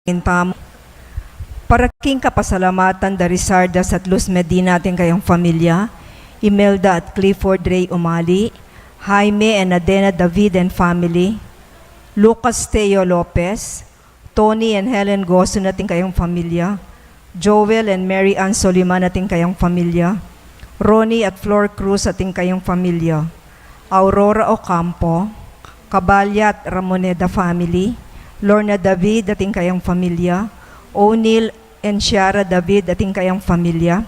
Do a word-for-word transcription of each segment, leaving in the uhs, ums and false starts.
Tamu. Para king kapasalamatan da Rizardas at Luz Medina atin kayang familia, Imelda at Clifford Ray Umali, Jaime and Adena David and family, Lucas Teo Lopez, Tony and Helen Gosun atin kayang familia, Joel and Mary Ann Soliman atin kayang familia, Ronnie at Flor Cruz atin kayang familia, Aurora Ocampo, Caballat Ramoneda family, Lorna David atin kayang familia, O'Neil and Ciara David atin kayang familia,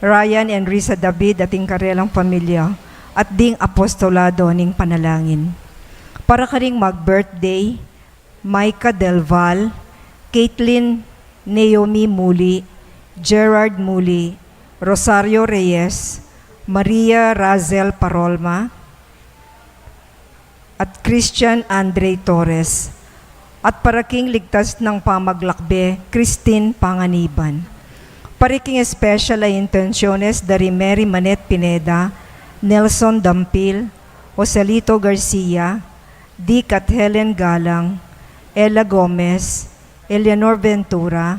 Ryan and Risa David atin karelang familia, at ding apostolado ning panalangin. Para karing mag-birthday, Micah Del Val, Caitlin Naomi Muli, Gerard Muli, Rosario Reyes, Maria Razel Parolma, at Christian Andre Torres, at para king ligtas nang pamaglakbe, Christine Panganiban. Para king special a intensyones da ri Mary Manette Pineda, Nelson Dampil, Joselito Garcia, Dick at Helen Galang, Ella Gomez, Eleanor Ventura,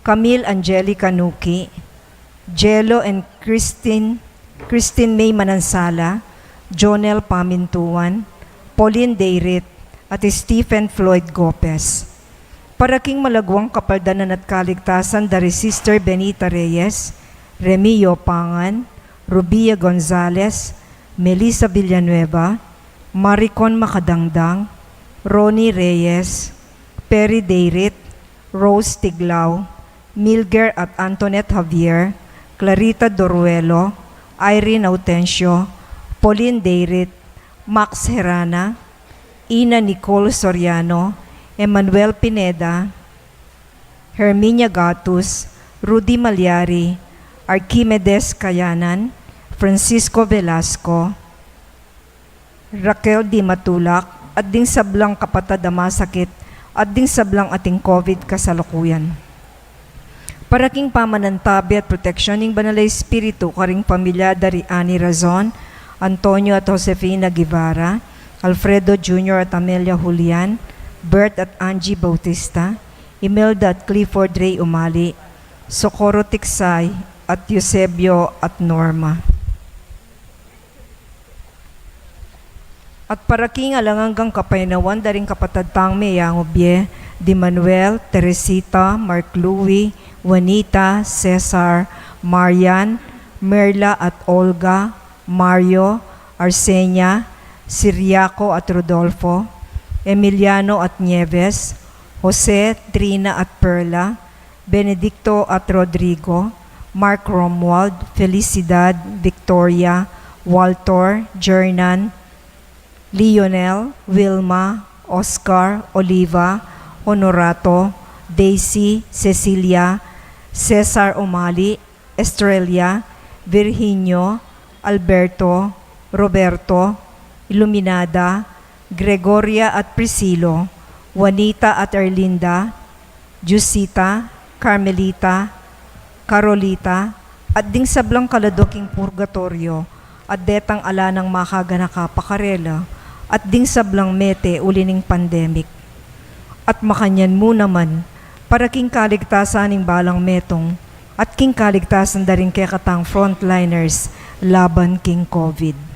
Camille Angelica Nuki, Jello and Christine, Christine May Manansala, Jonel Pamintuan, Pauline Dayrit, at Stephen Floyd Gopez. Para king malaguang kapaldanan at kaligtasan da ri Sister Benita Reyes, Remio Pangan, Rubia Gonzalez, Melissa Villanueva, Maricon Makadangdang, Ronnie Reyes, Perry Dayrit, Rose Tiglao, Milger at Antoinette Javier, Clarita Doruelo, Irene Autencio, Pauline Dayrit, Max Herana, Ina Nicole Soriano, Emmanuel Pineda, Herminia Gatus, Rudy Malyari, Archimedes Kayanan, Francisco Velasco, Raquel Di Matulak, at ding sablang kapatad a masakit, at ding sablang ating COVID kasalukuyan. Para king pamanantabi at proteksyon ning Banal a Espiritu karing pamilya da ri Annie Razon, Antonio at Josefina Guevara, Alfredo Junior at Amelia Julian, Bert at Angie Bautista, Imelda at Clifford Ray Umali, Socorro Tiksay, at Eusebio at Norma. At para king alang anggang kapaynawan da ring kapatad tang meyangu bie, di Manuel, Teresita, Mark Louie, Juanita, Cesar, Marian, Merla at Olga, Mario, Arsenia, Siriaco at Rodolfo, Emiliano at Nieves, Jose, Trina at Perla, Benedicto at Rodrigo, Mark Romuald, Felicidad, Victoria, Walter, Jernan, Lionel, Wilma, Oscar, Oliva, Honorato, Daisy, Cecilia, Cesar Umali, Estrella, Virginio, Alberto, Roberto, Iluminada, Gregoria at Priscilo, Juanita at Erlinda, Jusita, Carmelita, Carolita, at ding sablang kalado king purgatoryo, at detang ala nang makaganaka pa karela, at ding sablang mete uli ning pandemic. At makanyan mu naman, para king kaligtasan ning balang metung, at king kaligtasan da ring kekatang frontliners laban king COVID.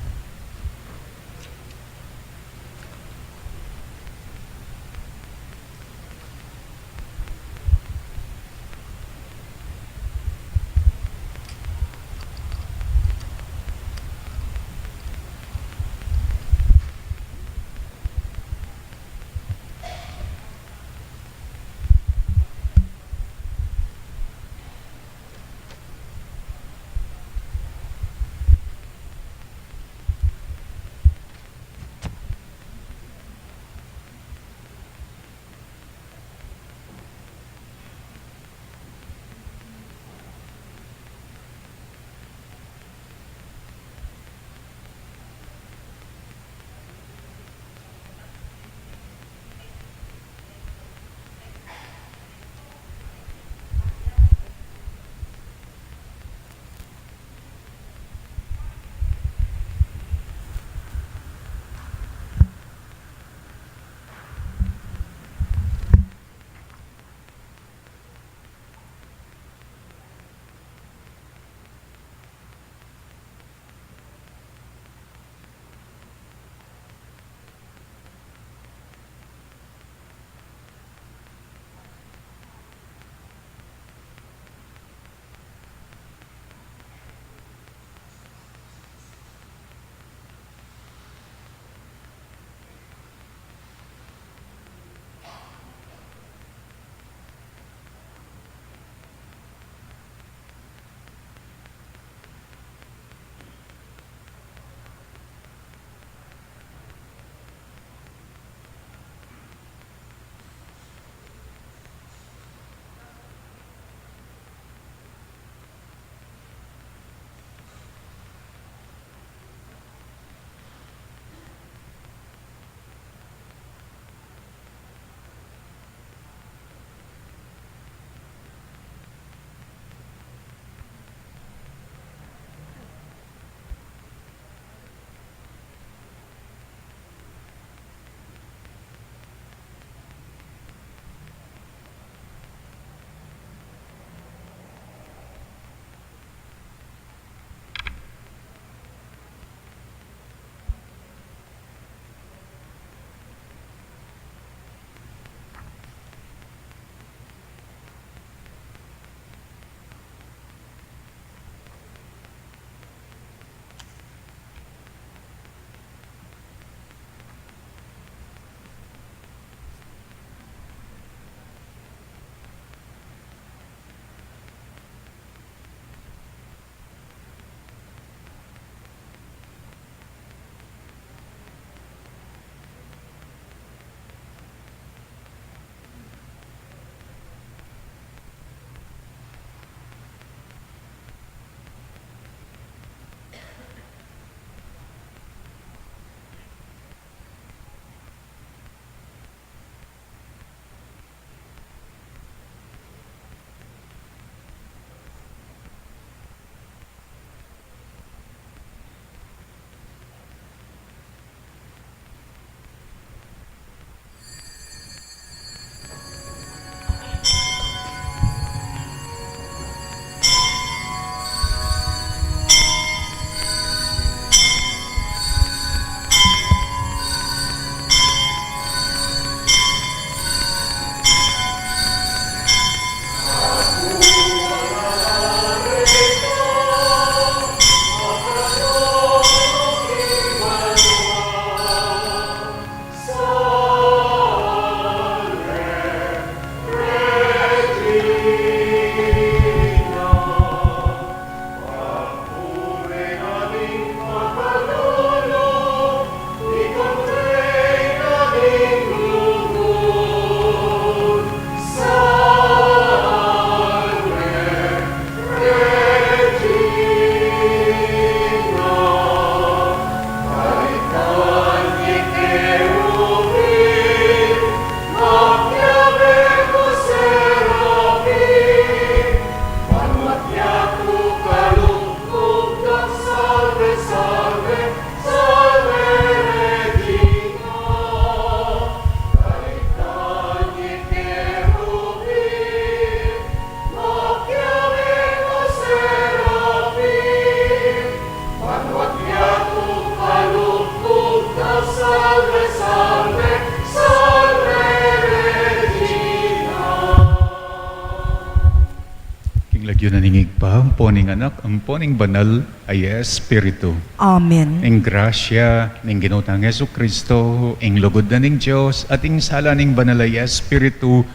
Lagyu na ning Ibpa, ampo ning Anak, ampo ning Banal a Espiritu. Amen. Ing grasya ning Ginu tang Jesucristo, ing lugud na ning Dios, at ing sala ning Banal a Espiritu,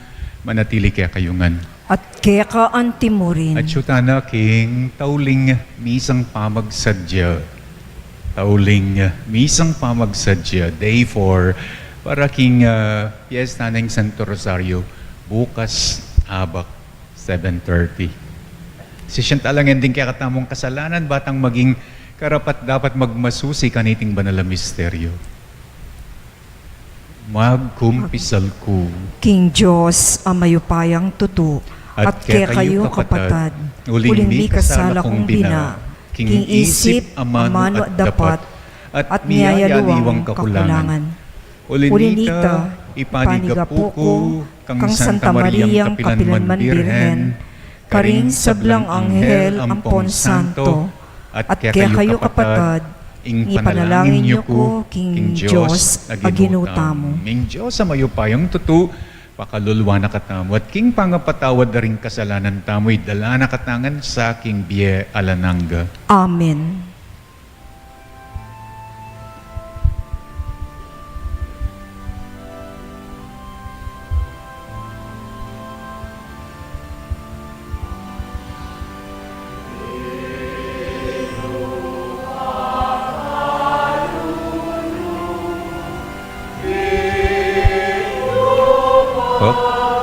manatili kekayu ngan. At keka antimurin. At atyu tana king tauling misang pamagsadya. Tauling misang pamagsadya, day four, para king, ah, piyesta ning Santo Rosario, bukas abak seven thirty. Sisian tala ngan ding kekatamung kasalanan, ba tang maging karapat-dapat magmasusi kaniting banal a misteryo. Magkumpisal ku king Dios a mayupayang tutu, at kekayu, kapatad, uling mikasala kung bina, king isip, amanu, at dapat, at miyayaluang kakulangan. Uli nita, ipanigapu ku kang Santa Mariang kapilanman Birhen, karing sablang anghel ampong santo, at kekayu, kapatad, ing ipanalangin yu ku king Dios a Ginu tamu. Ing Dios a mayupayang tutu, pakalulu na katamu, at king pangapatawad da ring kasalanan tamu, idala na katamu ngan sa king bie alang angga. Amen.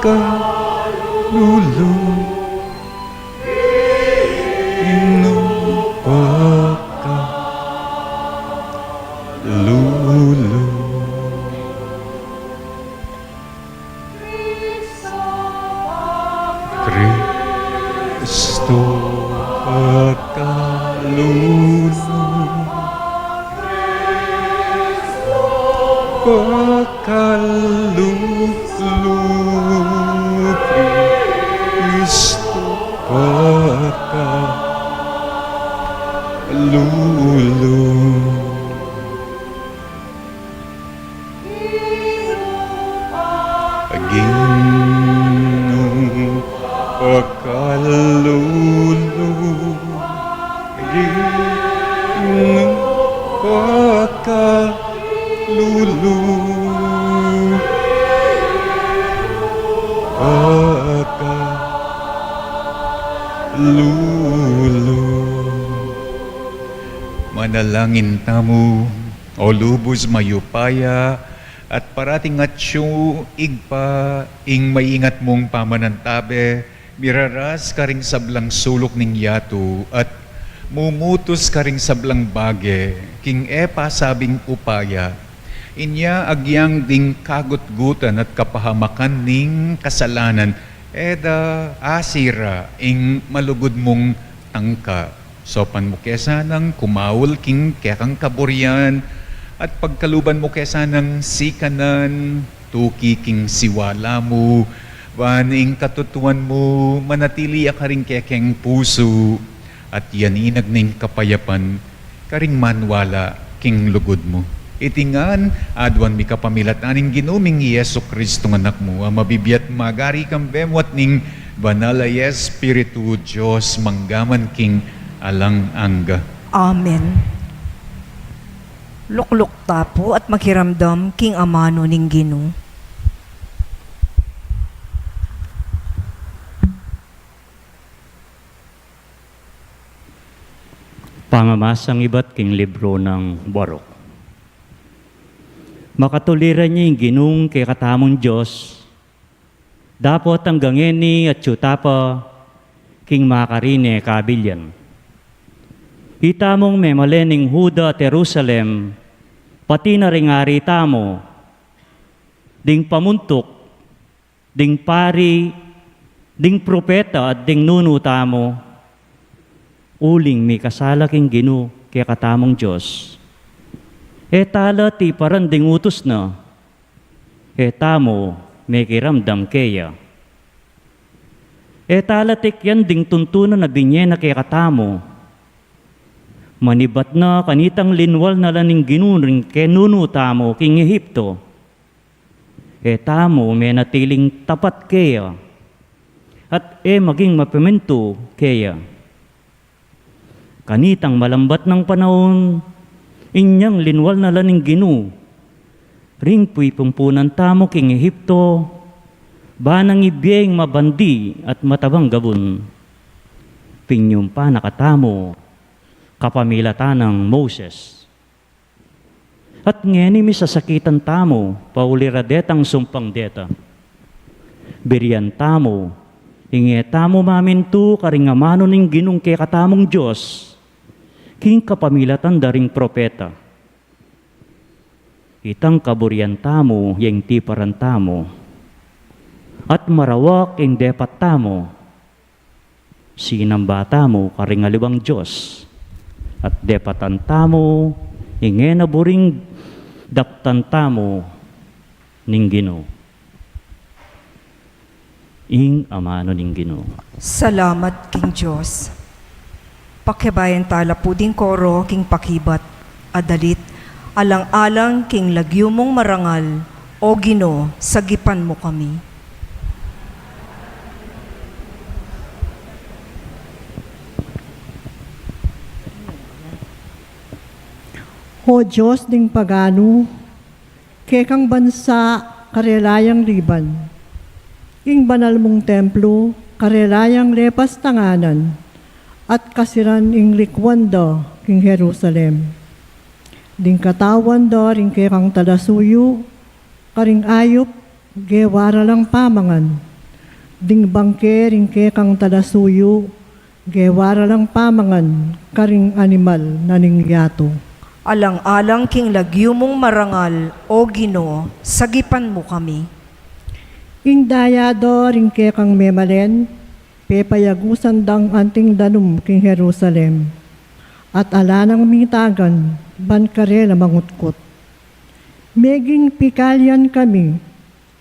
Pakalulu. Inu pakalulu. Kristo pakalulu. Pakalulu, Kristo pakalulu. Ginung pakalulu. Ginung pakalulu. Pakalulu. Manalangin tamu. O lubus mayupaya at parating atyu, Ibpa, ing maingat mung pamanantabe, miraras karing sablang suluk ning yatu, at mumutus karing sablang bage, king e pasabing upaya. Inya agyang ding kagutgutan at kapahamakan ning kasalanan, e da asira ing malugud mung tangka. Saupan mu ke sanang kumaul king kekang kaburian, at pagkaluban mu ke sanang sikanan, tuki king siwala mu, ban ing katutuan mu manatili ya karing kekeng pusu, at yaninag ning kapayapan karing manwala king lugud mu. Iti ngan aduan mi kapamilatan ning Ginu ming Jesucristo nga Anak mu, a mabibie at magari kambe mu at ning Banal a Espiritu, Dios, mangga man king alang angga. Amen. Lukluk ta pu at makiramdam king amanu ning Ginu. Pamamasang ibat king libru nang Baruk. Makatuliran ya ing Ginung kekatamung Dios, dapot anggang ngeni at atyu ta pa king makarine kabilian. Itamung memalen ning Juda at Jerusalem, pati na ring ari tamu, ding pamuntuk, ding pari, ding propeta at ding nunu tamu, uling mikasala king Ginu kekatamung Dios. E tala tiparan ding utus na, e tamu mekiramdam keya. E tala tikyan ding tuntunan a binie na kekatamu, manibat na kanitang linwal na la ning Ginu ring kenunu tamu king Egipto. E tamu menatiling tapat keya. at e maging mapamintu keya. Kanitang malambat nang panaun, inyang linwal na la ning Ginu ring pipumpunan tamu king Egipto, ba nang ibie ing mabandi at matabang gabun. Pinyumpa na katamu kapamilatan nang Moses. At ngeni misasakitan tamu, pauli ra detang sumpang deta. Birian tamu, inge tamu mamintu karing amanu ning Ginung kekatamung Dios, king kapamilatan da ring propeta. Itang kaburian tamu, ya ing tiparan tamu. At marawak ing depat tamu, sinamba tamu karing aliwang dios, at depatan tamu, inge na buring daptan tamu ning Ginu. Ing amanu ning Ginu. Salamat king Dios. Pakibayan tala pu ding koro king pakibat a dalit, alang-alang king lagyu mung marangal, O Ginu, sagipan mu kami. O Dios ding paganu, kekang bansa karela yang liban, ing banal mung templu karela yang lepas tanganan, at kasiran ing likuan da king Jerusalem. Ding katawan da ring kekang talasuyu karing ayup, gewa ra lang pamangan. Ding bangke ring kekang talasuyu, gewa ra lang pamangan karing animal na ning yatu. Alang-alang king lagyu mung marangal, O Ginu, sagipan mu kami. Ing daya da ring kekang memalen, pepayagusan dang anting danum king Jerusalem, at ala nang mitagan ban karela mangutkut. Meging pikalian kami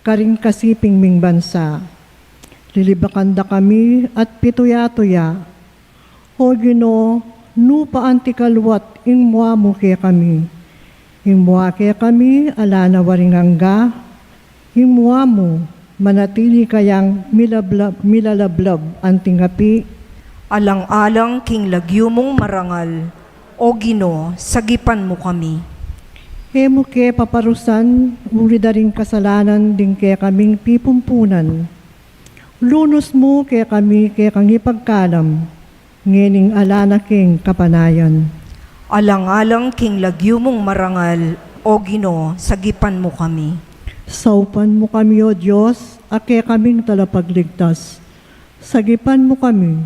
karing kasiping ming bansa. Lilibakan da kami at pituya-tuya. O Ginu, nu pa anti kaluat ing mua mu kekami? Ing mua kekami ala na waring angga. Ing mua mu manatili kayang milablab, milalablab anting api? Alang-alang king lagyu mung marangal, O Ginu, sagipan mu kami. E mu ke paparusan uli da ring kasalanan ding kekaming pipumpunan. Lunus mu kekami kekang ipagkalam, ngening ala na keng kapanayan. Alang-alang king lagyu mung marangal, O Ginu, sagipan mu kami. Saupan mu kami, O Dios, a kekaming talapagligtas. Sagipan mu kami,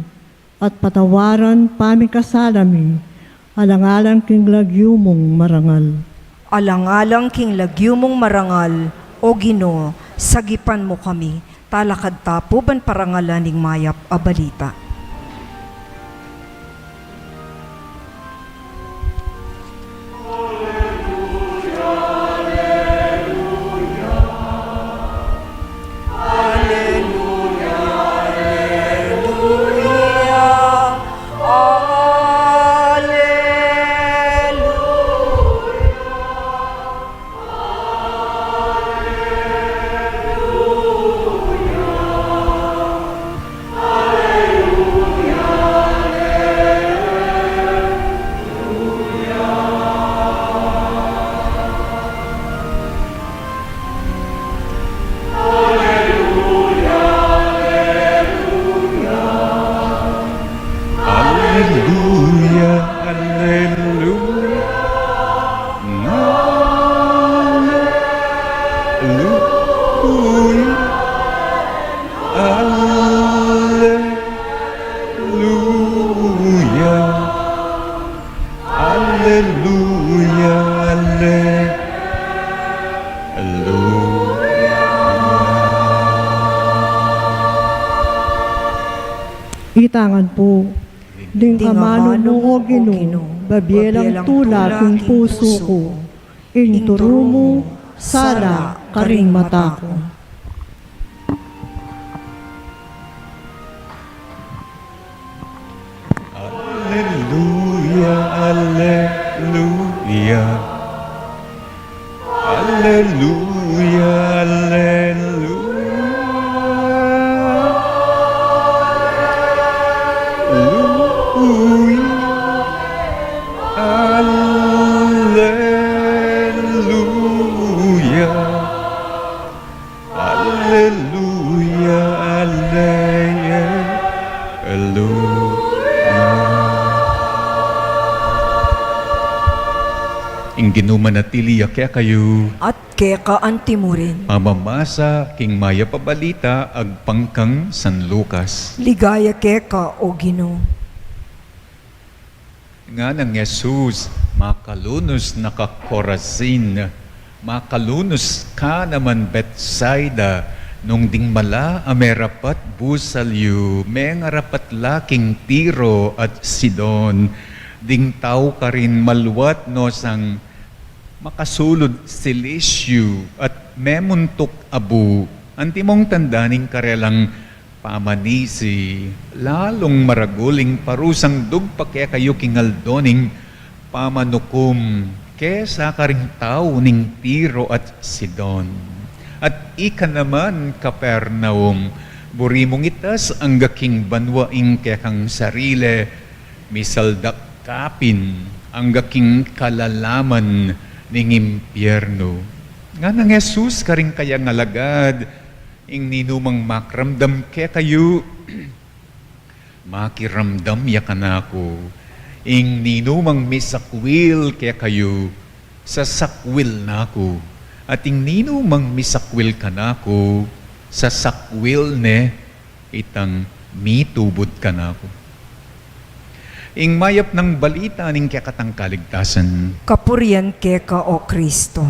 at patawaran pamikasala mi, alang-alang king lagyu mung marangal. Alang-alang king lagyu mung marangal, O Ginu, sagipan mu kami. Talakad ta pu ban parangalan ing mayap a balita. Aleluya, aleluya, aleluya, aleluya, aleluya, aleluya. Itangan pu. Ding amanu mu, O Ginu, babie lang tula king pusu ku, ing turu mu sala karing mata ku. Aleluya, aleluya. Aleluya, aleluya. Aleluya. Ing Ginu manatili ya kekayu. At keka antimurin. Pamamasa king mayap a balita agpang kang San Lucas. Ligaya keka, O Ginu. Nganang Jesus, makalunus na ka Corazin, makalunus ka naman Betsaida, nung ding mala a merapat busal yu, mengarapat la king Tiro at Sidon, ding tau karin maluat no sang makasulud silisyu at memuntuk abu, antimong tanda ning karelang pamanisi, lalung maragul ing parusang dug pa kekayu king aldo ning pamanukum kesa karing tau ning Tiro at Sidon. At ika naman, Capernaum, buri mung itas angga king banua ing kekang sarili, misaldak ka pin angga king kalalaman ning impiernu. Nganang Jesus karing kayang alagad, ing ninumang makiramdam kekayu, makiramdam ya kanaku. Ing ninumang misakwil kekayu, sasakwil na ku. At ing ninumang misakwil kanaku, sasakwil ne itang mitubud kanaku. Ing mayap nang balita ning kekatang kaligtasan. Kapurian keka, O Kristo.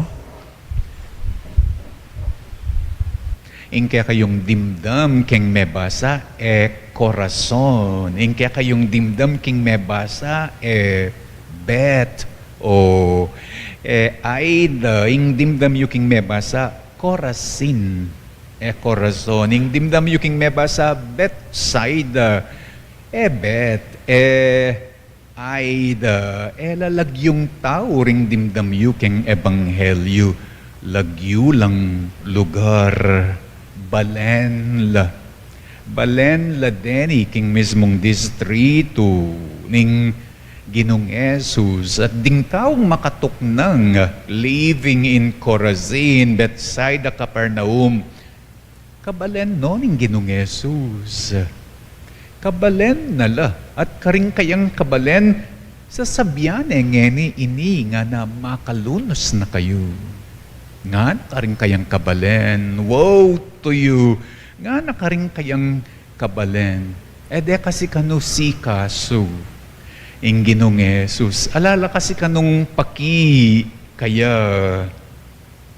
Ing kekayung dimdam king mebasa, e corazon. Ing kekayung dimdam king mebasa, e bet, o e aida. Ing dimdam yu king mebasa, corazin, e corazon. Ing dimdam yu king mebasa, Betsaida, e bet, e aida. E la lagyung tau ring dimdam yu king ebanghelyu. Lagyu lang lugar, balen la. Balen la deni king mismung distritu ning Ginung Jesus, at ding taung makatuknang, living in Corazin, Betsaida, Capernaum, kabalen no ning Ginung Jesus. Kabalen na la, at karing kayang kabalen, sasabian ne ngeni ini, ngana, makalunus na kayu. Ngana karing kayang kabalen, woe to you. Ngana karing kayang kabalen, e de kasi kanu sikasu ing Ginung Jesus. Ala la kasi kanung paki kaya.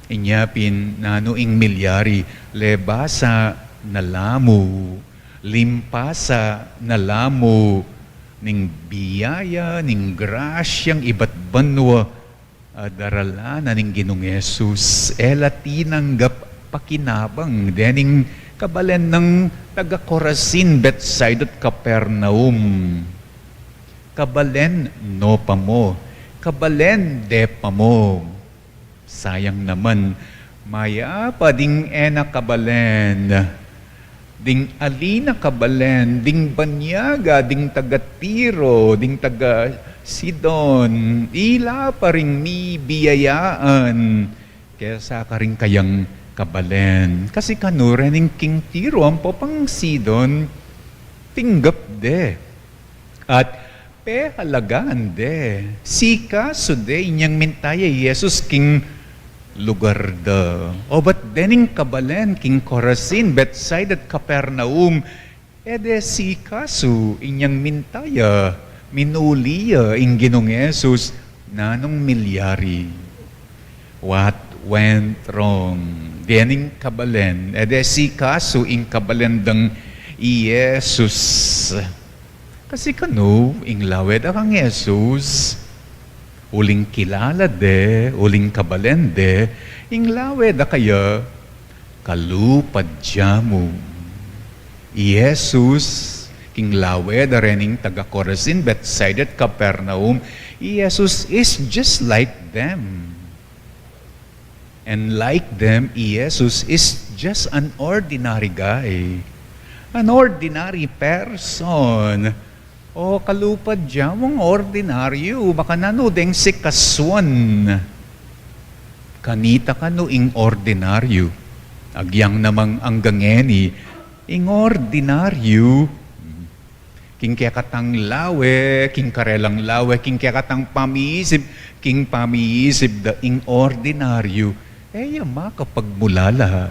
Inya pin nanu ing milyari, lebasa na la mu, limpasa na la mu ning biyaya, ning grasyang ibat banua, a, daralan na ning Ginung Jesus, e la tinanggap pakinabang dening kabalen nang taga Corazin, Betsaida at Capernaum. Kabalen no pa mo, kabalen de pa mo. Sayang naman, mayap a ding e na kabalen. Ding ali na kabalen, ding banyaga, ding taga Tiro, ding taga Sidon, ila pa ring mibiyayaan kesa karing kayang kabalen. Kasi kanu rening king Tiro ampo pang Sidon, tinggap de. At pehalagaan de, sikasu de inyang minta ya i Jesus king lugar da. Obat dening kabalen king Corazin, Betsaida at Capernaum, e de sikasu inyang minta ya, minuli ya ing Ginung Jesus, nanung milyari. What went wrong? Dening kabalen, e de sikasu ing kabalen dang i Jesus. Kasi kanu ing lawe da kang Jesus, uling kilala de, uling kabalen de, ing lawe da kaya, kalupa dya mu. I Jesus, king lawe da rening taga Corazin, Betsaida at Capernaum, i Jesus is just like them. And like them, i Jesus is just an ordinary guy. An ordinary person. O, kalupa dya mung ordinaryu, baka nanu deng sikasuan. Kanita kanu ing ordinaryu. Agyang namang anggang ngeni, Ing ordinaryu, king kekatang lawe, king karelang lawe, king kekatang pamiisip, king pamiisip da ing ordinaryu, e ya makapagmulala.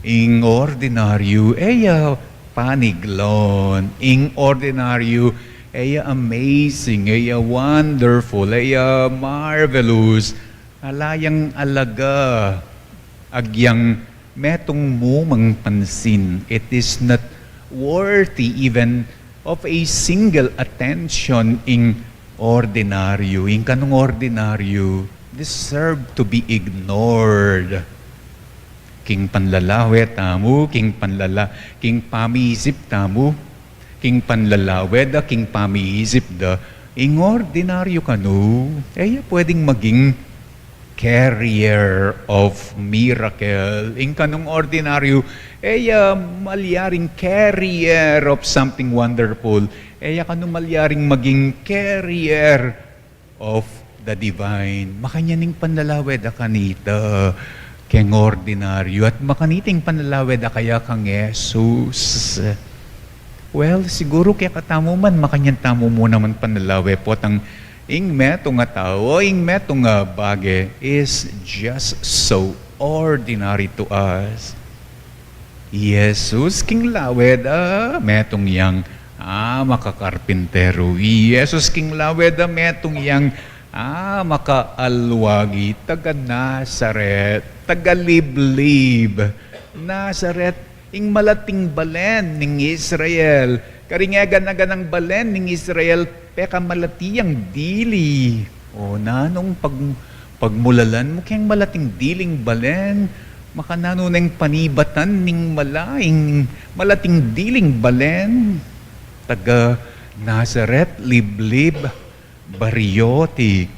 Ing ordinaryu, e ya paniglon. Ing ordinaryu, e ya amazing, e ya wonderful, e ya marvelous. Ala yang alaga, agyang metung mu mang pansin. It is not worthy even of a single attention. Ing ordinaryu, ing kanung ordinaryu, deserve to be ignored. King panlalawe tamu, king panlala-, king pamiisip tamu, king panlalawe da, king pamiisip da, ing ordinaryu kanu, e ya pwedeng maging carrier of miracle. Ing kanung ordinaryu, e ya malyaring carrier of something wonderful. E ya kanu malyaring maging carrier of the divine. Makanyan ing panlalawe da kanita keng ordinaryu, at makanita ing panlalawe da kaya kang Jesus. Well, siguru kekatamu man, makanyan tamu mu naman panlalawe potang ing metung a tau, ing metung a bage is just so ordinary to us. I Jesus king lawe da, metung yang, ah, makakarpinteru. I Jesus king lawe da, metung yang, ah, makaalwagi, taga Nazaret, taga Liblib. Nazaret, ing malating balen ning Israel. Karing e gana-ganang balen ning Israel, pekamalati yang dili. O, nanung pag-, pagmulalan mu keng malating diling balen? Makananu neng panibatan ning mala ing malating diling balen? Taga Nazaret, Liblib, Bariotic.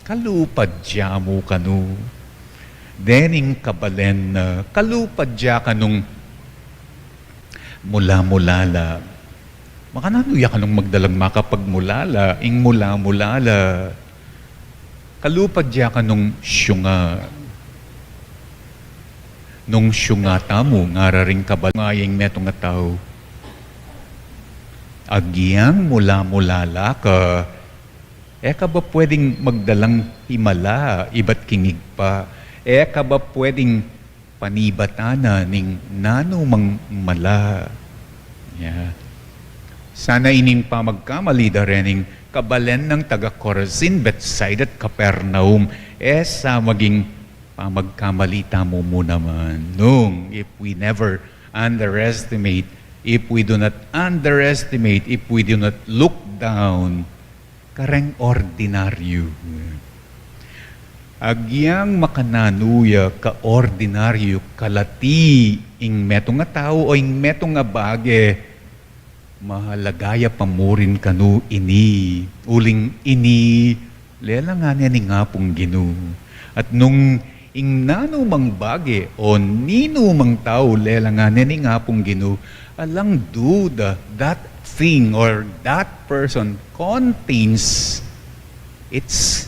Kalupa dia mu kanu. Dening kabalen na, kalupa dia kanung mula-mulala. Makananu ya kanung magdalang makapagmulala, ing mula-mulala. Kalupa dia kanung siunga. Nung siunga tamu, ngara ring kabal-, ngaya ing metung a tau. Agyang mula-mulala ka, e ka ba pwedeng magdalang himala ibat king Ibpa? E ka ba pwedeng panibatan na ning nanumang mala? Ya. Sana ining pamagkamali da rening kabalen nang taga Corazin, Bethsaida, at Capernaum, e sa maging pamagkamali tamu mu naman. Nung, if we never underestimate, if we do not underestimate, if we do not look down, kareng ordinaryu. Agyang makananu ya ka ordinaryu kalati ing metung a tau o ing metung a bage, mahalaga ya pa murin kanu ini. Uling ini, lelangan ne ning Apung Ginu. At nung ing nanumang bage o ninumang tau lelangan ne ning Apung Ginu, alang duda, that thing or that person contains its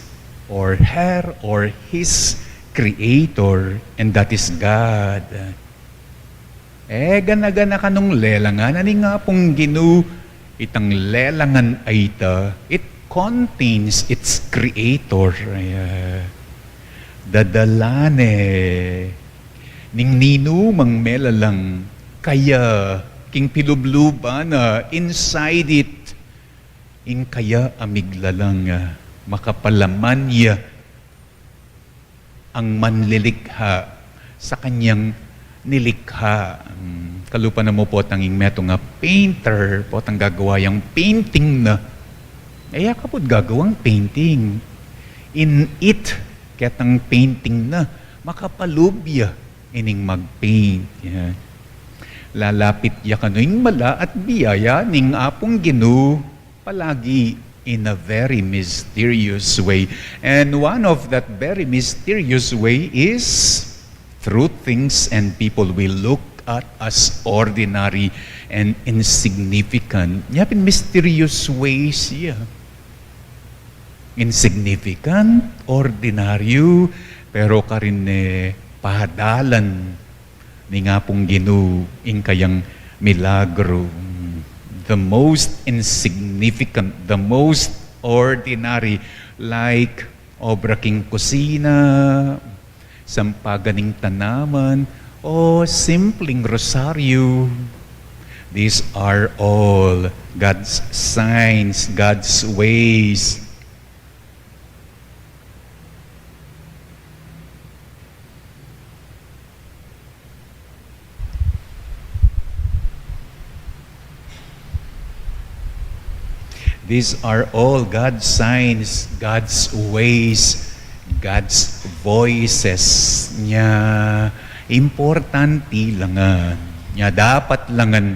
or her or his creator, and that is God. E gana-gana kanung lelangan na ning Apung Ginu, itang lelangan a ita, it contains its creator. Ay, dadala ne ning ninumang melalang kaya king pilubluban na, inside it, ing kaya a miglalang, ah, makapalaman ya ang manlilikha sa kanyang nilikha. Mm, kalupa na mu potang ing metung a painter, potang gagawa yang painting na. E ya kapud gagawang painting. In it, ketang painting na, makapalub ya ining magpaint. Ya. Lalapit ya kanu ing mala at biyaya ning Apung Ginu palagi in a very mysterious way. And one of that very mysterious way is through things and people we look at as ordinary and insignificant. Nya pin mysterious ways ya. Insignificant, ordinaryu, pero karin ne padalan Ning Apung Ginu ing kayang milagru, the most insignificant, the most ordinary, like obra king kusina, sampagan ning tanaman, o simpleng rosaryo. These are all God's signs, God's ways. These are all God's signs, God's ways, God's voices. Nya, importante la ngan. Nya, dapat la ngan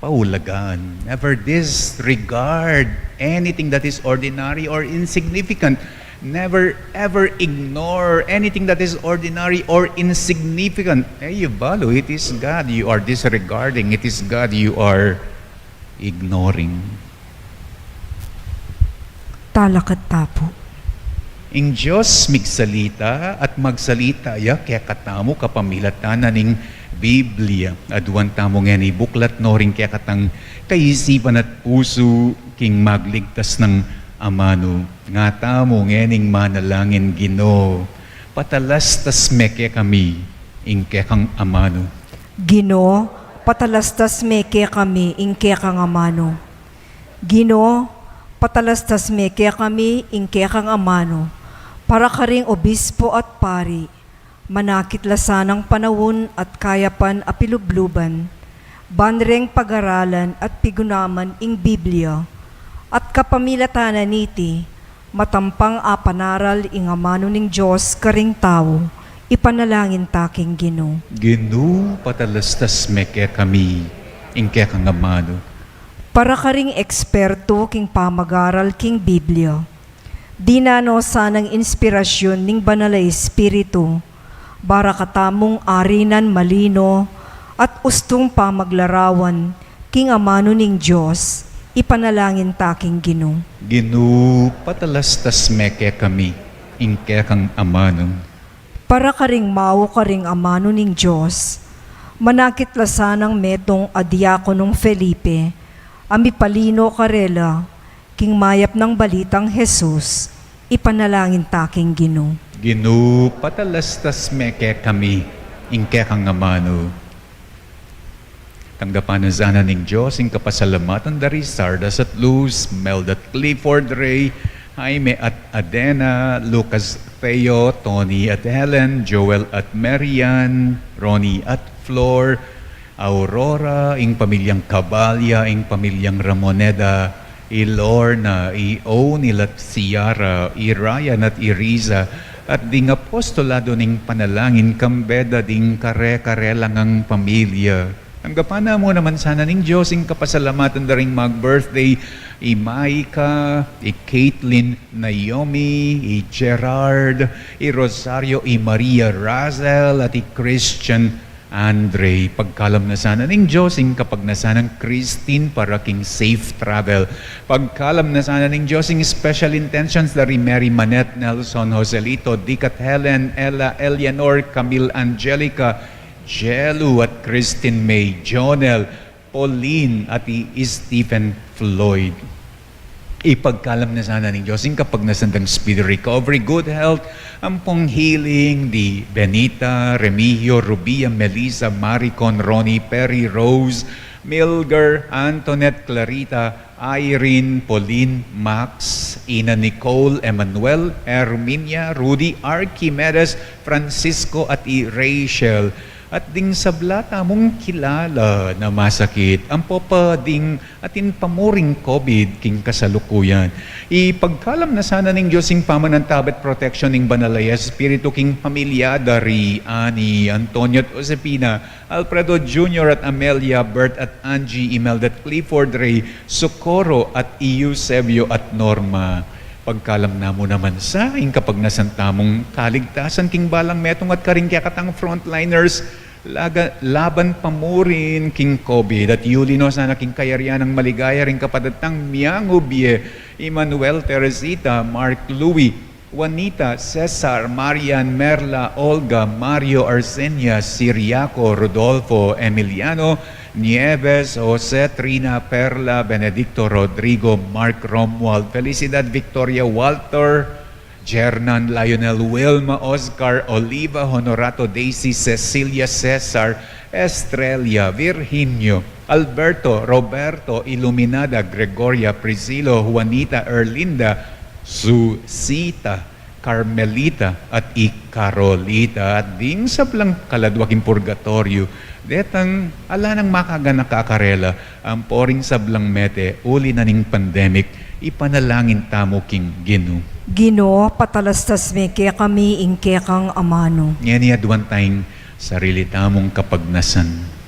paulagan. Never disregard anything that is ordinary or insignificant. Never ever ignore anything that is ordinary or insignificant. E yu balu, it is God you are disregarding. It is God you are ignoring. Talakad ta pu. Ing Dios migsalita at magsalita ya kekatamu kapamilatan na ning Biblia. Aduan tamu ngeni buklat no ring kekatang kaisipan at pusu king magligtas nang amanu. Ngatamu ngening manalangin, Ginu, patalastas me kekami ing kekang amanu. Ginu, patalastas me kekami ing kekang amanu. Ginu, patalastas me kekami ing kekang amanu, para karing obispo at pari, manakit la sanang panaun at kayapan a pilubluban, ban reng pagaralan at pigunaman ing Biblia, at kapamilatan na niti, matampang a panaral ing amanu ning Dios karing tau, ipanalangin ta king Ginu. Ginu, patalastas me kekami ing kekang amanu. Para karing ekspertu king pamagaral king Biblia, dinan no sanang inspirasyun ning Banal a Espiritu, para katamung arinan malino at ustung pamaglarawan king amanu ning Dios, ipanalangin ta king Ginu. Ginu, patalastas me kekami ing kekang amanu. Para karing mau karing amanu ning Dios, manakit la sanang metung a diakonong Felipe, a mipalino karela king mayap nang balitang Jesus, ipanalangin ta king Ginu. Ginu, patalastas me kekami ing kekang amanu. Tanggapan na sana ning Dios ing kapasalamatan da ri Sardas at Luz, Mel at Clifford Ray, Jaime at Adena, Lucas, Theo, Tony at Helen, Joel at Marian, Ronnie at Flor, Aurora, ing pamilyang Cabalia, ing pamilyang Ramoneda, i Lorna, i O'Neil at Ciara, i Ryan at i Riza, at ding apostolado ning panalangin kambe da ding kare-kare la ngang pamilya. Tanggapan na mu naman sana ning Dios ing kapasalamatan da ring mag-birthday, i Maika, i Caitlin, Naomi, i Gerard, i Rosario, i Maria Razel, at i Christian Andre. Pagkalam na sana ning Dios ing kapagnasan nang Christine para king safe travel. Pagkalam na sana ning Dios ing special intentions da ri Mary Manette, Nelson, Joselito, Dick at Helen, Ella, Eleanor, Camille, Angelica, Jelu at Christine May, Jonel, Pauline at i Stephen Floyd. Ipagkalam na sana ning Dios ing kapagnasan dang speedy recovery, good health, ampong healing di Benita, Remigio, Rubia, Melissa, Maricon, Ronnie, Perry, Rose, Milger, Antoinette, Clarita, Irene, Pauline, Max, Ina, Nicole, Emmanuel, Herminia, Rudy, Archimedes, Francisco at i Rachel. At ding sabla tamung kilala na masakit, ampo pa ding atin pamuring COVID king kasalukuyan. Ipagkalam na sana ning Dios ing pamanantabe at protection ning Banal a Espiritu king pamilya da ri Ani, Antonio at Josefina, Alfredo Junior at Amelia, Bert at Angie, Imelda at Clifford Ray, Socorro at Eusebio at Norma. Pagkalam na mu naman sa ing kapagnasan tamung kaligtasan king balang metung at karing kekatang frontliners laga-, laban pamurin king COVID, at yuli no sana king kayarian nang maligaya ring kapatad tang miangubie, Emmanuel, Teresita, Mark, Louie, Juanita, Cesar, Marian, Merla, Olga, Mario, Arsenia, Siriaco, Rodolfo, Emiliano, Nieves, Jose, Trina, Perla, Benedicto, Rodrigo, Mark, Romuald, Felicidad, Victoria, Walter, Jernan, Lionel, Wilma, Oscar, Oliva, Honorato, Daisy, Cecilia, Cesar, Estrella, Virginio, Alberto, Roberto, Iluminada, Gregoria, Priscilo, Juanita, Erlinda, Susita, Carmelita, at i Carolita, at ding sablang kaladwa king purgatoryo, detang ala nang makaganaka karela, ampo ring sablang mete, uli na ning pandemic, ipanalangin tamu king Ginu. Ginu, patalastas me kekami ing kekang amanu. Ngeni aduan tayang sarili tamung kapagnasan.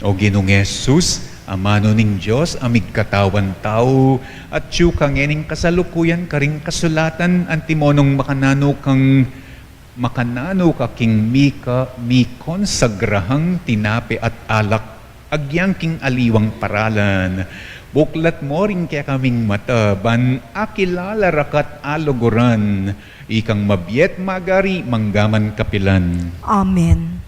O Ginung Jesus, Amanu ning Dios, a migkatawan tau, atyu ka ngening kasalukuyan karing kasulatan, antimo nung makananu kang, makananu ka king mika, mikonsagrahang tinape at alak, agyang king aliwang paralan. Buklat mo ring kekaming mata, ban akilala raka't aluguran, ikang mabie't magari manggaman kapilan. Amen.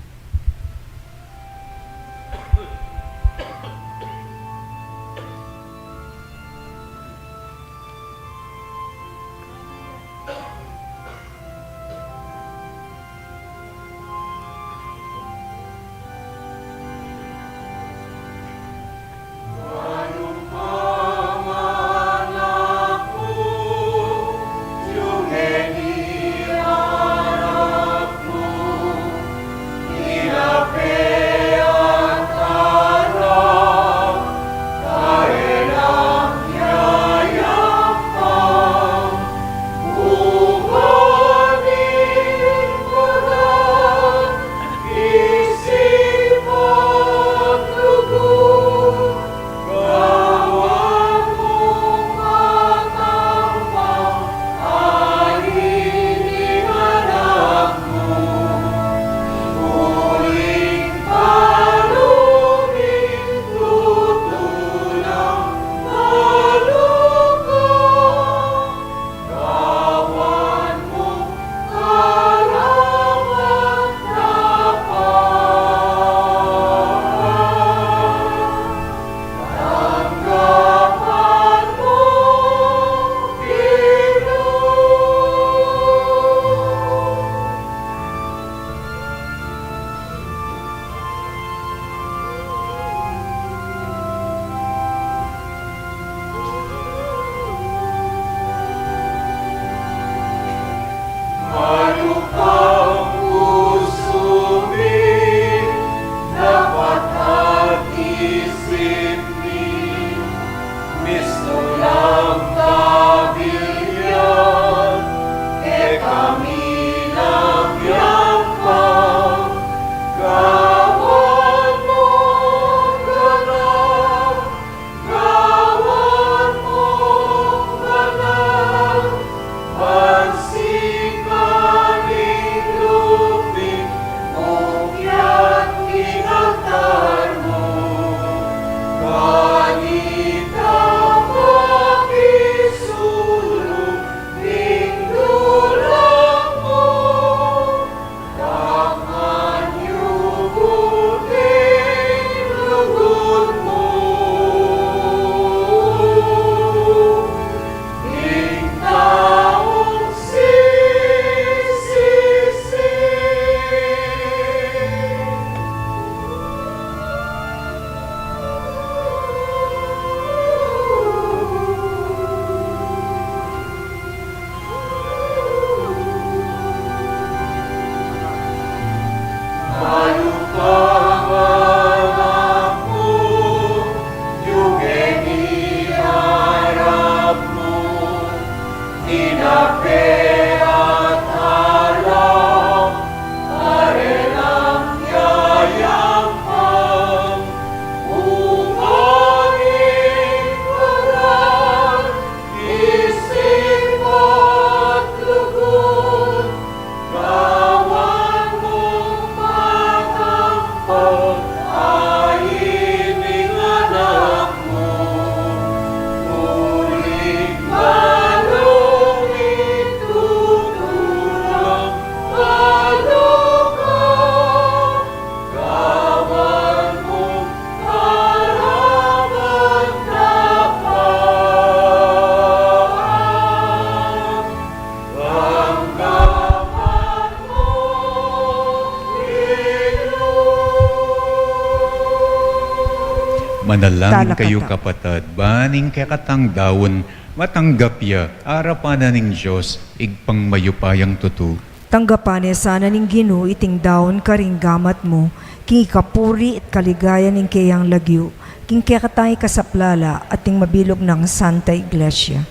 Manalangin kayu, kapatad, ban ing kekatang daun matanggap ya arapan na ning Dios, Ibpang mayupayang tutu. Tanggapan ne sana ning Ginu iting daun karing gamat mu, king ikapuri at kaligayan ning keyang lagyu, king kekatang ikasaplala at ning mabilug nang Santa Iglesia.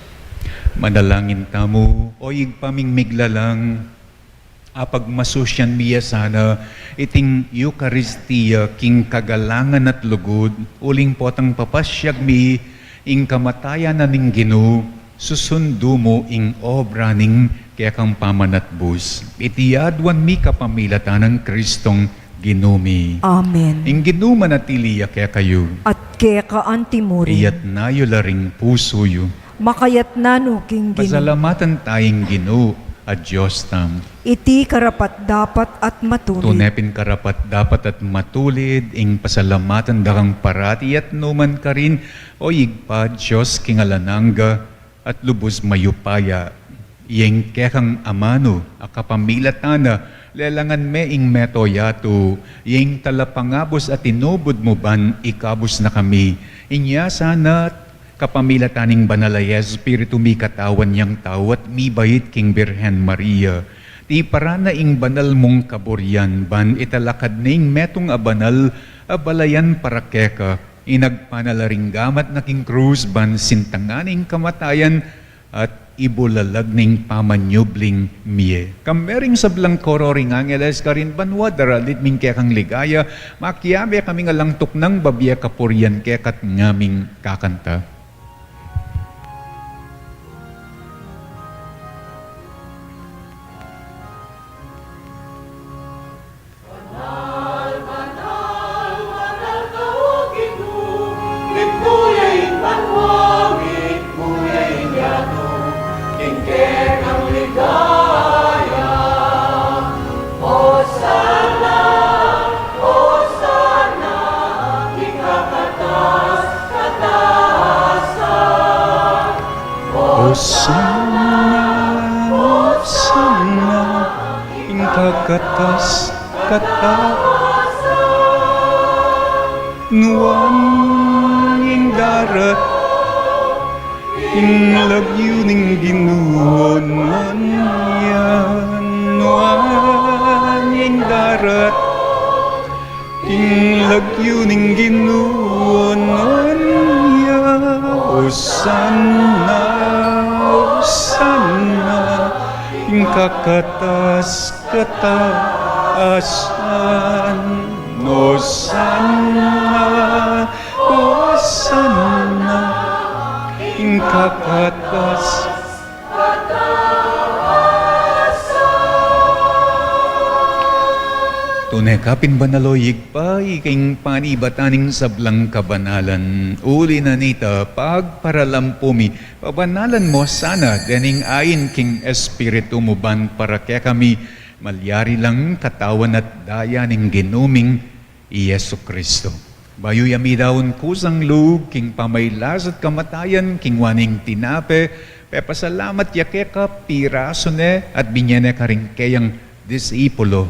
Manalangin tamu. O Ibpa ming miglalang, apagmasusyan mi ya sana iting Eukaristia king kagalangan at lugud, uling potang papasyag mi ing kamatayan na ning Ginu, susundu mu ing obra ning kekang pamanatbus. Iti aduan mi kapamilatan nang Kristong Ginu mi. Amen. Ing Ginu manatili ya kekayu. At keka antimurin. Iyatna yu la ring pusu yu. Makayatna no king Ginu. Pasalamatan taya ing Ginu a Dios tamu. Iti karapat-dapat at matulid. Tune pin karapat-dapat at matulid ing pasalamatan da kang parati at nu man karin, O Ibpa, Dios king alang angga at lubus mayupaya. Ing kekang amanu a kapamilatan na, lelangan me ing mabilug a yatu, ing talapangabus a tinubud mu ban ikabus na kami. Inya sana kapamilatan ning Banal a Espiritu, mikatawan yang tau at mibait king Birhen Maria. Tiparan na ing banal mung kaburian ban italakad ne ing metung a banal a balayan para keka, inagpan na la ring gamat na king krus ban sintangan ing kamatayan at ibulalag ning pamanyubling mie. Kambe ring sablang koro ring angeles karin banua, daralit ming kekang ligaya, makiabe kaming alang tuknang babie kapurian keka at ngaming kakanta. Osana, Osana, ing kakatas-katasan. Nuan ing darating, ing lagyu ning Ginu, nuan yan. Nuan ing darating, ing lagyu ning Ginu, nuan yan. Osana, Osana, ing kakatas-katasan. Osana, Osana, ing kakatas-katasan. Tune ka pin banal, o Ibpa, ika ing panibatan ning sablang kabanalan. Uli na nita, pagparalampu mi, pabanalan mu sana dening ain king Espiritu mu ban para kekami malyari lang katawan at daya ning Ginu ming i Jesucristo. Bayu ya midaun kusang lub king pamailas at kamatayan, kinua ne ing tinape, pepasalamat ya keka, pirasu ne at binye ne karing keyang disipulo,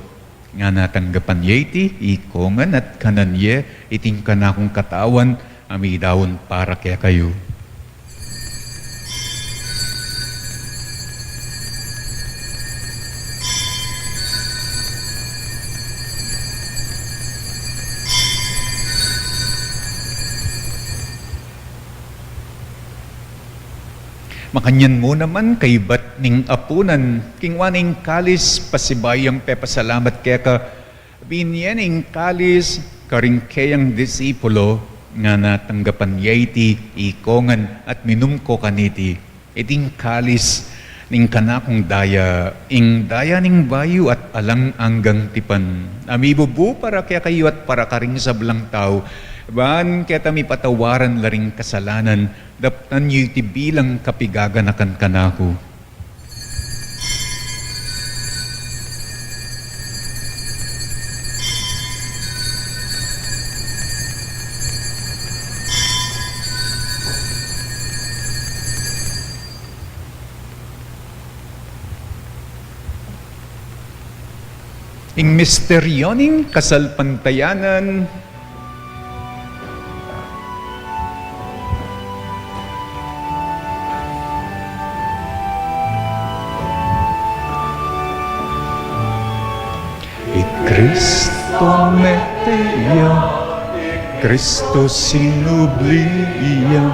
ngana, tanggapan ye iti, ikongan at kanan ye, iti ing kanakung katawan a midaun para kekayu. Makanyan mu naman, kaybat ning apunan, kinua ne ing kalis, pasibayu yang pepasalamat keka, binye ne ing kalis karing keyang disipulo, ngana, tanggapan ye iti, ikongan at minum ko kaniti, iti ing kalis ning kanakung daya, ing daya ning bayu at alang anggang tipan, a mibubu para kekayu at para karing sablang tau, ban keta mipatawaran la ring kasalanan. Daptan yu iti bilang kapigaganakan kanaku. Ing misteryo ning kasalpantayanan. Kristo mete ya, Kristo sinubli ya.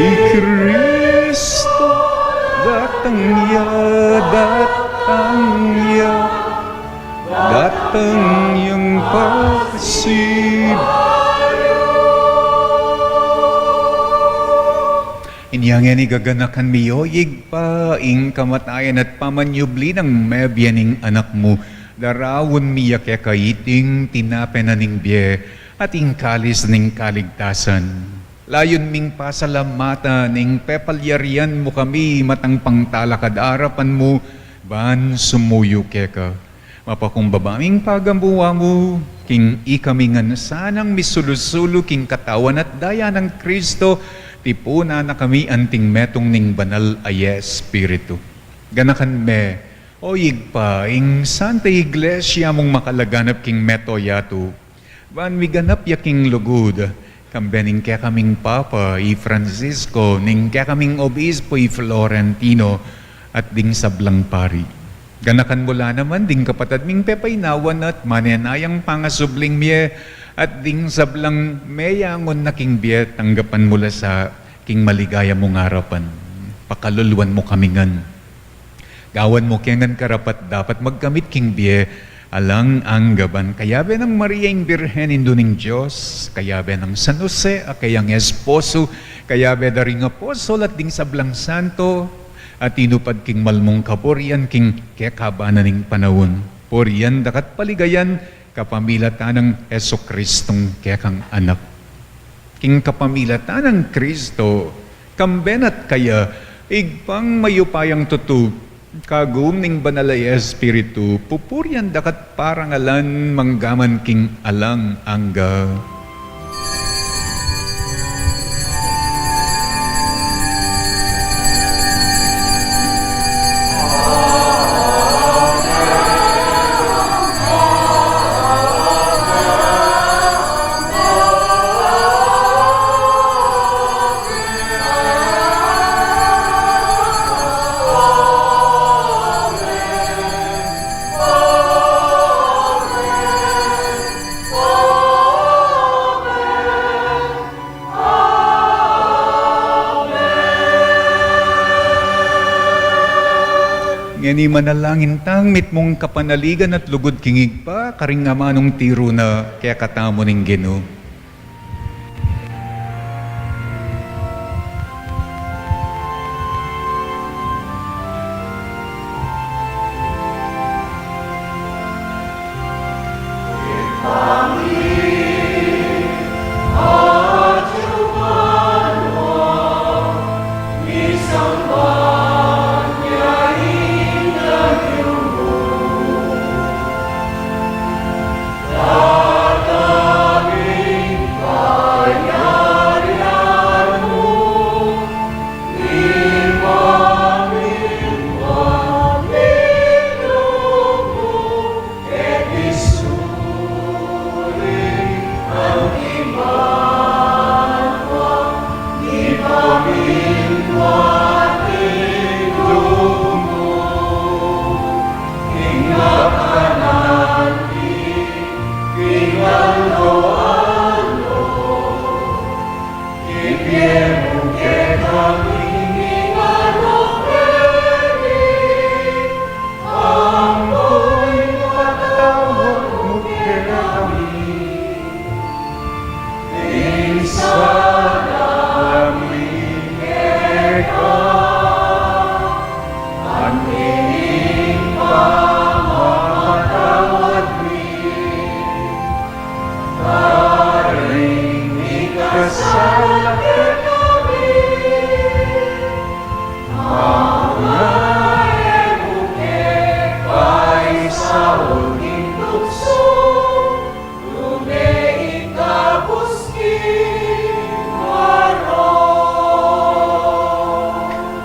I Kristo datang ya, datang ya, datang yang pasibayu. Inya ngeni gaganakan mi, o Ibpa, ing kamatayan at pamanyubli nang mebie ning Anak mu, daraun mi ya keka iting tinape na ning bie at ing kalis ning kaligtasan. Layun ming pasalamatan ing pepalyarian mu kami matang pangtalakad arapan mu ban sumuyu keka. Mapakumbaba ming pagamuan mu king ikami ngan sanang misulu-sulu king katawan at daya nang Kristo, tipunan na kami anting metung ning banal a Espiritu. Ganakan me, o Ibpa, ing Santa Iglesia mung makalaganap king mabilug a yatu, ban miganap ya king lugud, kambe ning kekaming Papa, i Francisco, ning kekaming Obispo, i Florentino, at ding sablang pari. Ganakan mu la naman ding kapatad ming pepainawan at manenayang pangasubling mie, at ding sablang meyangun na king bie, tanggapan mu la sa king maligaya mung arapan. Pakaluluan mu kami ngan. Gawan mu ke ngan karapat-dapat magkamit king bie alang angga, ban kayabe nang Maria ing Birhen, Indu ning Dios, kayabe nang San Jose a keyang esposo, kayabe da ring apostol at ding sablang santo a tinupad king mal mung kaburian king kekaban na ning panaun. Purian da ka at paligayan kapamilatan nang Jesucristong kekang Anak. King kapamilatan nang Kristo, kambe na at kaya, Ibpang mayupayang tutu, kagum ning Banal a Espiritu, pupurian da ka at parangalan manggaman king alang angga. Ngeni manalangin tang mitmung kapanaligan at lugud king Ibpa, karing amanung tiru na kekatamu ning Ginu.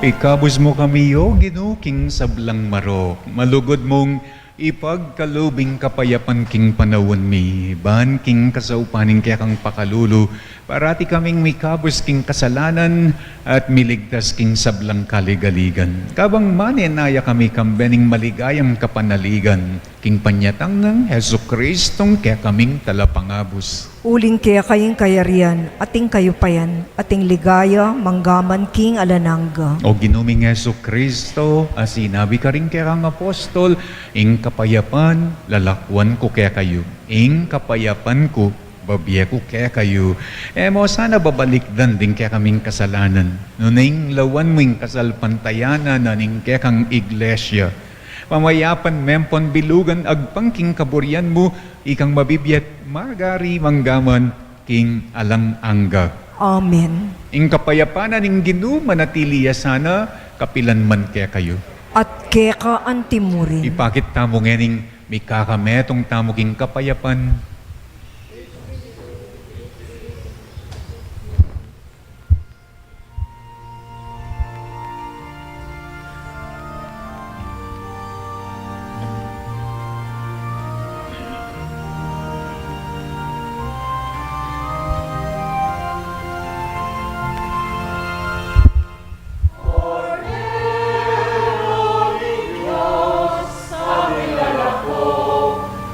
Ikabus mu kami, O Ginu, king sablang marok. Malugud mung ipagkalub ing kapayapan king panaun mi, ban king kasaupan ning kekang pakalulu, Parati kaming mikabus king kasalanan at miligtas king sablang kaligaligan. Kabang manenaya kami kambe ning maligayang kapanaligan, king panyatang nang Jesucristong kekaming Talapangabus. Uling keka ing kayarian, at ing kayupayan, at ing ligaya, manggaman king alang angga. O Ginu ming Jesucristo, a sinabi karing kekang apostol, ing kapayapan, lalakwan ku kekayu. Ing kapayapan ku, bibie ku kekayu. E mo sana babalikdan ding kekaming kasalanan, nune ing lawan mu ing kasalpantayanan na ning kekang Iglesia. Pamayapan me ampon bilugan agpang king kaburian mu, ikang mabibie at magari manggaman king alang angga. Amen. Ing kapayapan na ning Ginu manatili ya sana kapilan man kekayu. At keka antimurin. Ipakit tamu ngening mikakametung tamu king kapayapan. Cordero ning Dios, a milalako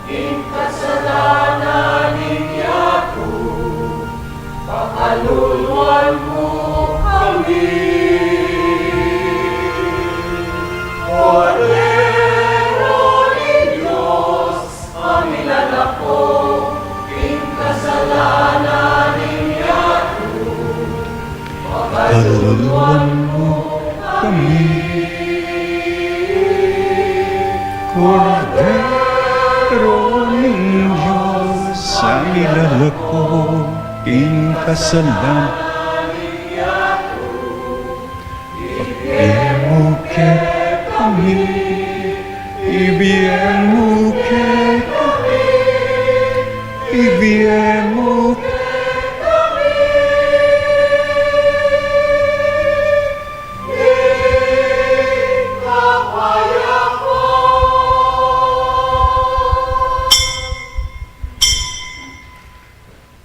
king kasalanan ning yatu, pakaluluan mu kami. Cordero ning Dios, a milalako king kasalanan ning yatu, pakaluluan mu kami. Cordero ning Dios, a milalako king kasalanan, ibie mu kekami, ibie mu kekami, ibie mu kekami.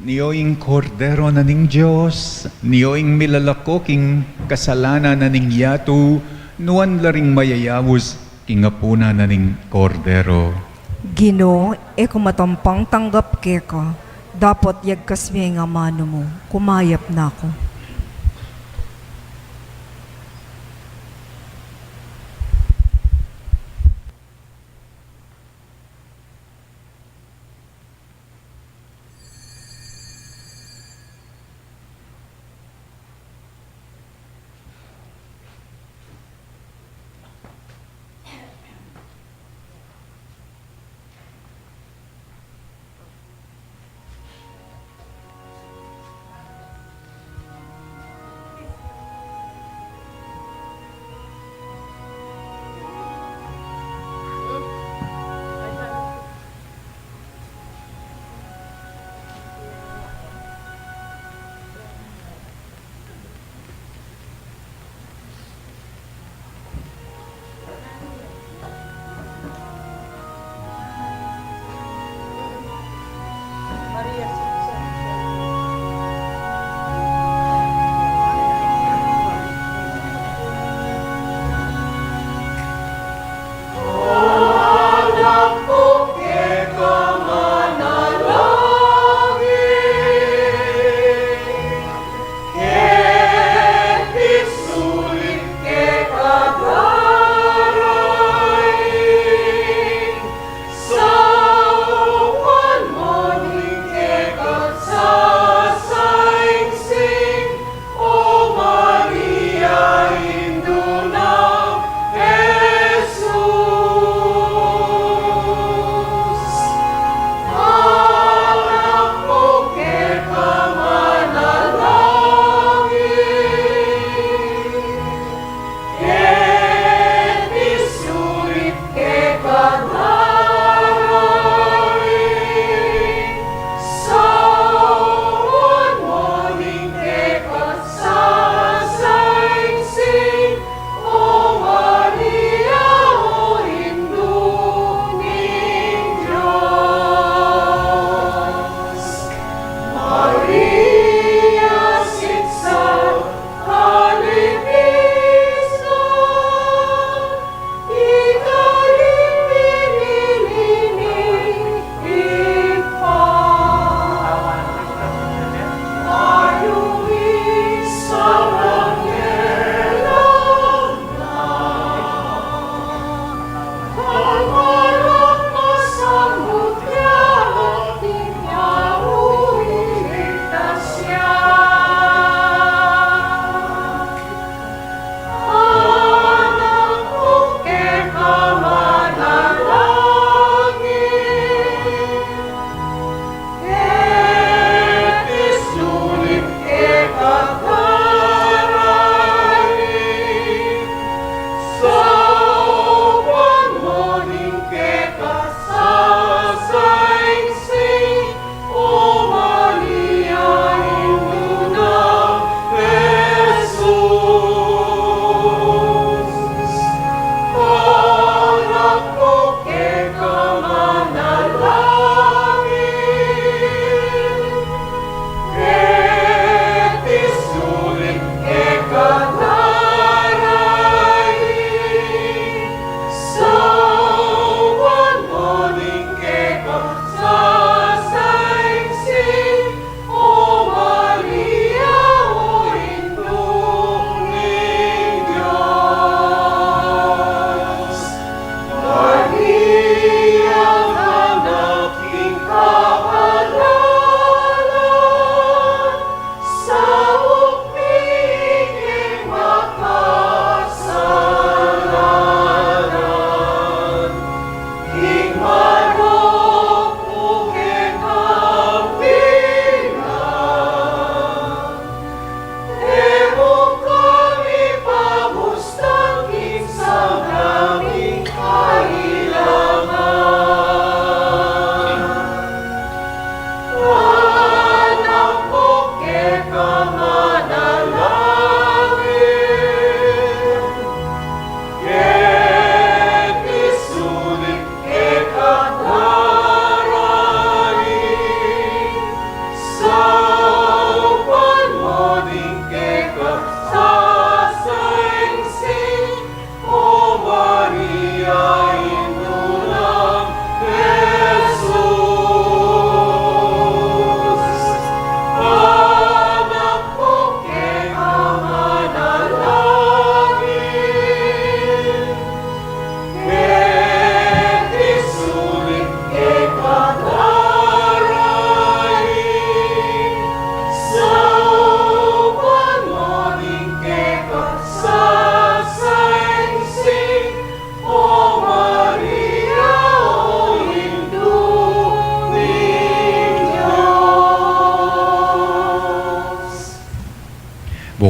Nio ing Kordero na ning Dios, nio ing milalako king kasalanan na ning yatu, nuan la ring mayayaus king apunan na ning Kordero. Ginu, e ku matampang tanggap keka, dapot yagkas me ing amanu mu, kumayap na ku.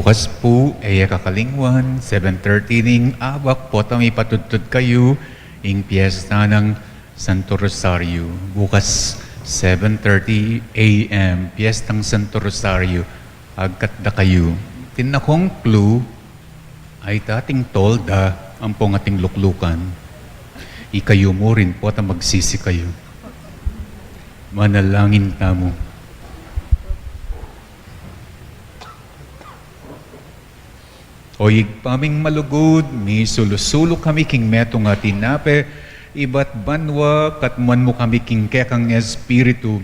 Bukas pu, e ye kakalingwan, seven thirty ning abak, potang ipatudtud kayu ing piesta nang Santo Rosario. Bukas, seven thirty a m, piestang Santo Rosario. Agkat da kayu. Atin kung clue, ay ating tolda ampong ating luklukan. Ikayu mu rin potang magsisi kayu. Manalangin tamu. O Ibpa ming malugud, misulu-sulu kami king metung a tinape ibat banua, katmuan mu kami king kekang Espiritu,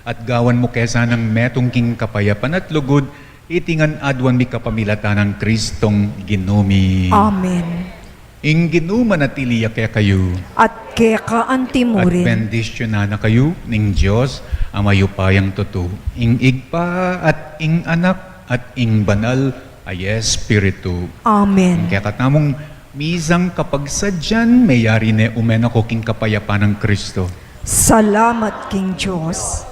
at gawan mu ke sanang metung king kapayapan at lugud, iti ngan aduan mi kapamilatan nang Kristong Ginu mi. Amen. Ing Ginu manatili ya kekayu. At keka anti mu rin. At bendisyunan na kayu ning Dios a mayupayang tutu, ing Ibpa at ing Anak at ing Banal a Espiritu. Amen. Ing kekatamung misang kapagsadyan, meyari ne, ume na ko king kapayapan nang Kristo. Salamat king Dios.